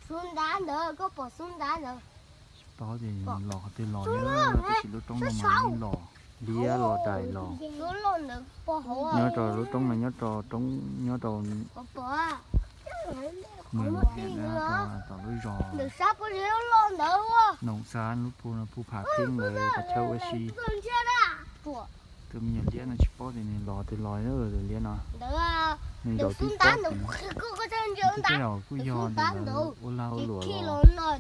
Xub ntab ntawd, koj pom xub ntab ntawd? Tsis paub tias los qhov twg los li, tab sis lub roob no mas yeej los liab los dais los. Nyob rau lub roob no nyob rau roob nyob rau mus tom lub zos Noom Xab lub phu no, phu Pham Theeb ntawd qhov chaw ua si. Tus me nyuam liab no tsis paub tias nws los twg los, tus liab no. Nws zaum tib pob, tej zaum kuj yog ua lag ua luam los,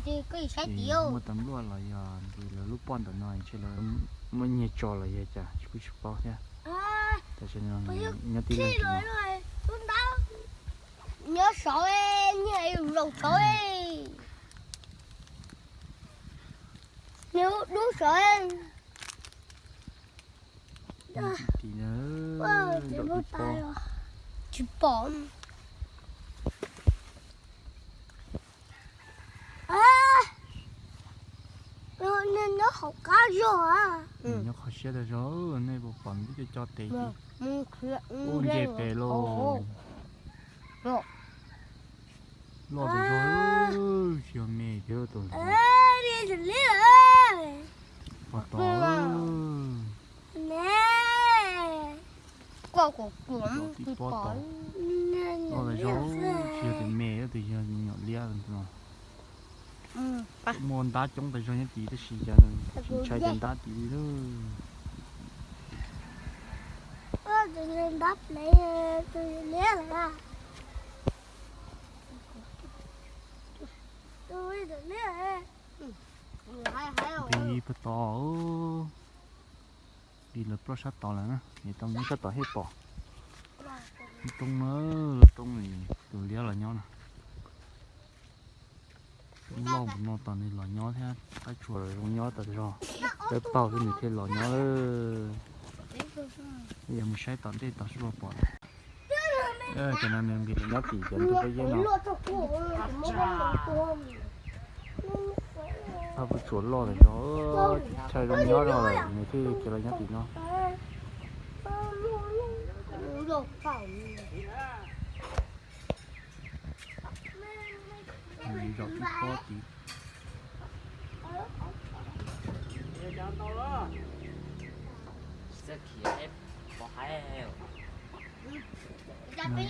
ces muaj tas npluaj los yog lawv lub poj ntawm no ntshe lawv muaj nyiag tso los yog cas kuj tsis paub thiab. Tam sim no nyob tib leeg no. Nyob saud, nyob saud, nyob dub saud. Tsis pom. Nyob hauv qab zog. Nyob qhov siab tas zog, nej puas pom ntawm cov cov tes, ub nce pem lauj. Loj tas zog, tsis yog me thiab tus ntawd. Pom tod, tib pob tod. Loj tas zog, tsis yog tus me, tus yog nyuam liab no. Muaj ntab coob tas zog nyob tid tab sis cas tsis ntshai cov ntab tid li. Nqis puag tod, nqis los ploj sab tod lawm na, nws tau nyob sab tod thiaj pom. Lub roob na, lub roob tus liab los nyob no. Loj mus no tom nws los nyob thiab, qab tsuas zoo nyob tas zog, peb paug xwb nws thiaj los nyob. Yog mus saib tom ntej tod seb puas pom. Cov no nws nqis los nyob tim cov ntug pob zeb no. Phaj Puj Tsuas loj tas zog, tus chaw zoo nyob zog lawm nws thiaj khiav los nyob tim no. Zaum tib pob tid. Nws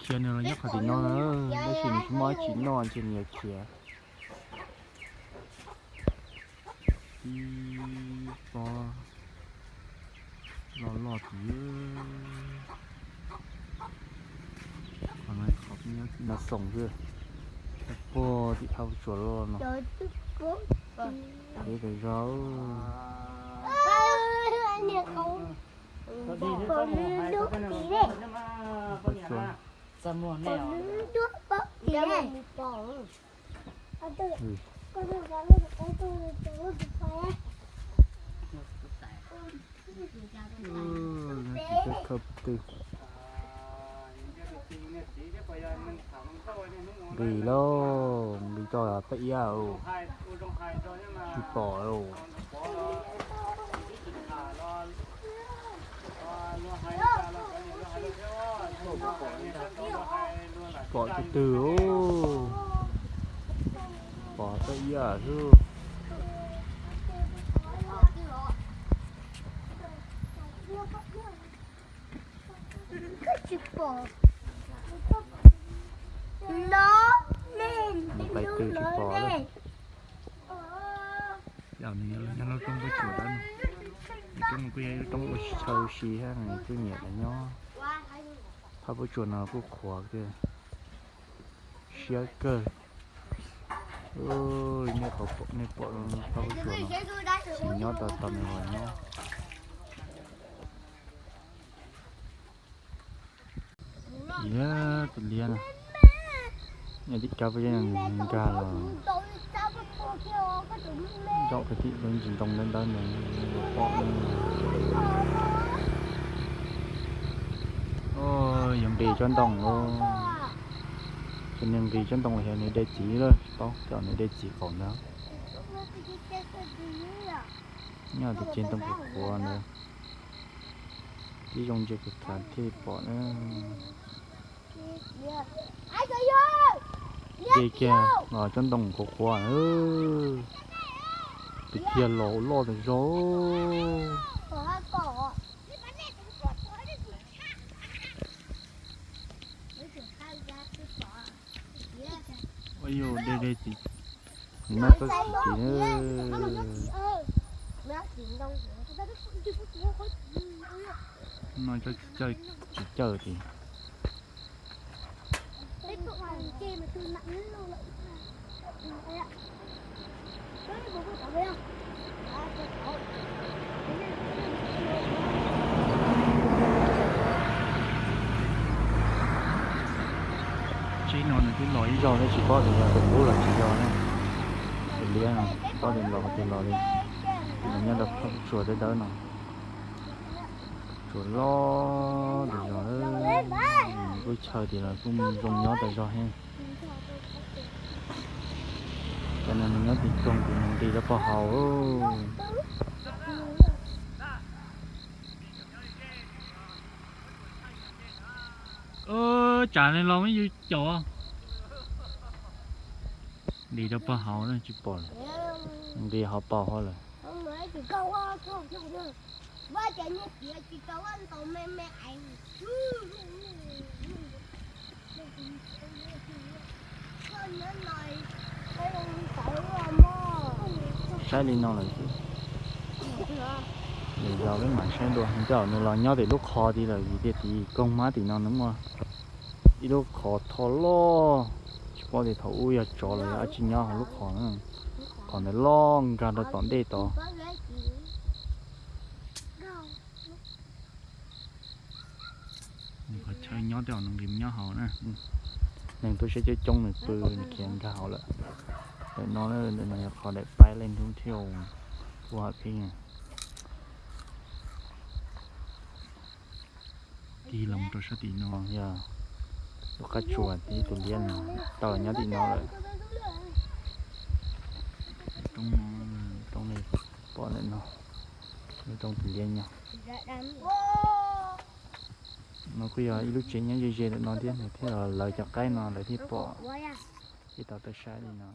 khiav, nws los nyob qhov tim no na, tab sis nws tsis muaj dab tsi noj ntshe nws yuav khiav. Tib pob loj loj tid. Qhov no qhov no xoom xwb, puag tim Phaj Puj Tsuas loj no. Deb tas zog. Phaj Puj Tsuas. Nqis lauj, nqis tau peb iab, tsis pom lauj. Pom tus twg, pom peb iab xwb. Pais twg tsis pom lawm. Yog nws nyob lub roob Paj Tsuas dawb no, lub roob no kuj yog lub roob ua si, chaw ua si thiab, nws kuj nyiam los nyob. Phaj Paj Tsuas no kuj qhuav tiag, siab kawg. Nej pom Phaj Paj Tsuas no, tsis nyob tau tau nws los nyob. Liab tus liab na, nyob tim kab pob zeb nkag los zaum pem tim lub ntsis ntoo ntawd ntawd nws pom. Yuav nqis tsob ntoo lauj, ces nws nqis tsob ntoo los yog nws de txiv lawm tsis paub, cov nws de txiv qaum ntawd. Nyob tim ceg ntoo qhuav qhuav ntawd, tib zoo ntsia khav khav thiaj pom na. Ces kiag los cov ntoo qhuav qhuav, pes kiag los loj tas zog. Ua yuav de de txiv, nws noj txob txiv. Noj txob txiv cawj, txiv cawj tias. Tsheb no nws twb los ib zaug thiab tsis paub tias yog tus qub los tsis yog ne. Tus liab no tsis paub tias los qhov twg los li. Los nyob rau phab tsuas dawb dawb no. Tsuas loj tas zog, kuj chaw tias los kuj zoo nyob tas zog heev. Cov no nws nyob tim koog ces nws nqis rau pog hauv. Tsam no los muab yus caum. Nqis rau pog hauv na tsis pom lawm. Nqis hauv paus hauv lawm. Saib li no lawm xwb. Lwm zaus peb mam saib dua, nco nws los nyob tim lub qhov tid lawm vim tias tim koog hmab tim no nws muaj ib lub qhov tho loj, tsis paub tias thaum ub yog tsov los yog dab tsi nyob hauv lub qhov na. Qhov ntawd loj nkag rau tom ntej tod. Nws qhov chaw nyob tej zaum nws nqis nyob hauv na. Neeg tuaj saib coob coob nws pw nws khiav nkag hauv lawm. Ntawm no, ntawm no yog qhov daim paib leej thoob thiaj ua hawm pheej. Tig los rau sab tim no yog lub qab tsuas, ib tus liab no tau los nyob tim no lawm. Roob no, roob li pom ntawm no, lub roob tus liab nyob. No kuj yog ib lub tsev nyob ze ze ntawm no thiab, nws thiaj los lawv cov qaib no lawv thiaj pom thiaj tau tuaj saib li no.